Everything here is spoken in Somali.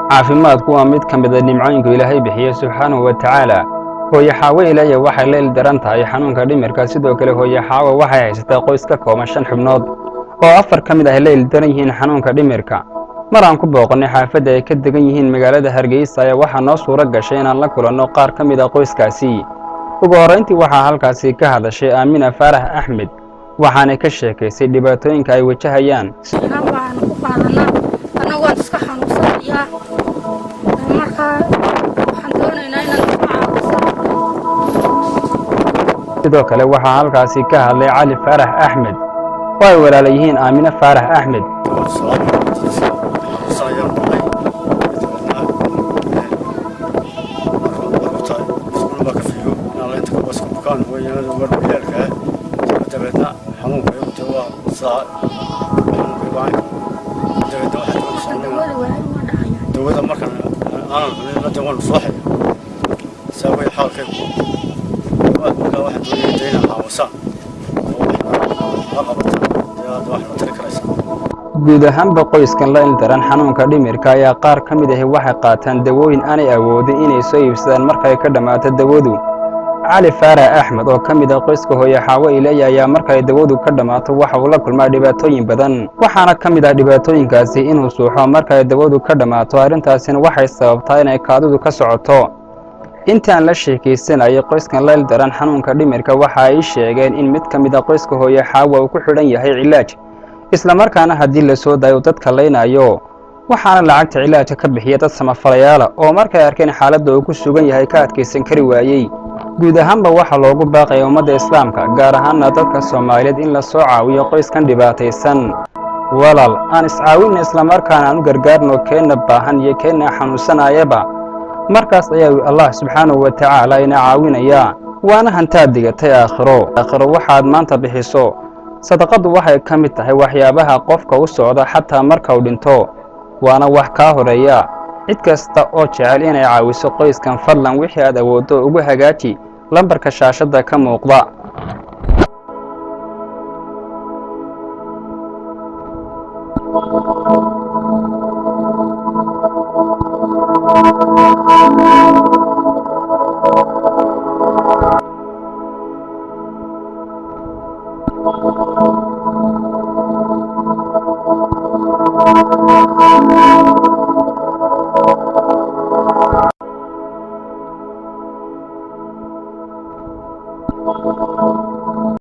Caafimaadku waa mid ka mid a nimcooyinka Ilaahay bixiye subxaanahu wa tacaala. Hooye Xaawo Ilaya waxay la ildaran tahay xanuunka dhimirka. Sidoo kale hooye Xaawo waxay haysataa qoys ka kooban 5 xubnood oo 4 ka mid ah la ildaran yihiin xanuunka dhimirka. Mar aan ku booqannay xaafadda ay ka degan yihiin magaalada Hargeysa ayaa waxaa noo suuro gashay inaan la kulanno qaar ka mid ah qoyskaasi. Ugu horrayntii waxaa halkaasi ka hadashay Aamina Faarax Axmed, waxaanay ka sheekaysay dhibaatooyinka ay wajahayaan. Waxaan ku qaadanaa annagu waan iska xanuunsanayaa, marka waxaan doonaynaa inaad nagu caawiso. Sidoo kale waxaa halkaasi ka hadlay Cali Faarax Axmed oo ay walaala yihiin Aamine Faarax Axmed. Dawada waa dhacaya. Dawada markan aanan cunin la waan soo xay saaway xaalkaygu. Marka waxaan doonaya inaan caawasaan oo wax la qabataan dee aad wax la tari karaysaa. Guud ahaanba qoyskan la ildaran xanuunka dhimirka ayaa qaar ka mid ahi waxay qaataan dawooyin aanay awoodin inay soo iibsadaan markay ka dhammaato dawadu. Cali Faarax Axmed oo ka mid ah qoyska hooye Xaawo Ilaya ayaa markay dawadu ka dhammaato waxa uu la kulmaa dhibaatooyin badan, waxaana ka mid ah dhibaatooyinkaasi inuu suuxo markay dawadu ka dhammaato. Arrintaasina waxay sababtaa inay kaadidu ka socoto. Intaan la sheekaysanayay qoyskan la ildaran xanuunka dhimirka waxa ay sheegeen in mid ka mid ah qoyska hooye Xaawa uu ku xidhan yahay cilaaj, islamarkaana haddii la soo daayo dadka laynayo, waxaana lacagta cilaajka ka bixiya dad samafalayaala oo markay arkeen xaaladda uu ku sugan yahay ka adkaysan kari waayey. Guud ahaanba waxaa loogu baaqaya ummadda islaamka, gaar ahaana dadka Soomaaliyeed, in la soo caawiyo qoyskan dhibaataysan. Walaal, aan iscaawinna, islamarkaana aan u gargaarno keenna baahan iyo keenna xanuunsanayaba. Markaas ayaa Allah subxaanahu wa tacaala ina caawinayaa. Waana hantaad digatay aakhiro. Aakhiro waxaad maanta bixiso sadaqadu waxay ka mid tahay waxyaabaha qofka u socda xataa marka uu dhinto, waana wax kaa horeeya. Cid kasta oo jecel inay caawiso qoyskan, fadlan wixii aad awooddo ugu hagaaji lambarka shaashadda ka muuqda.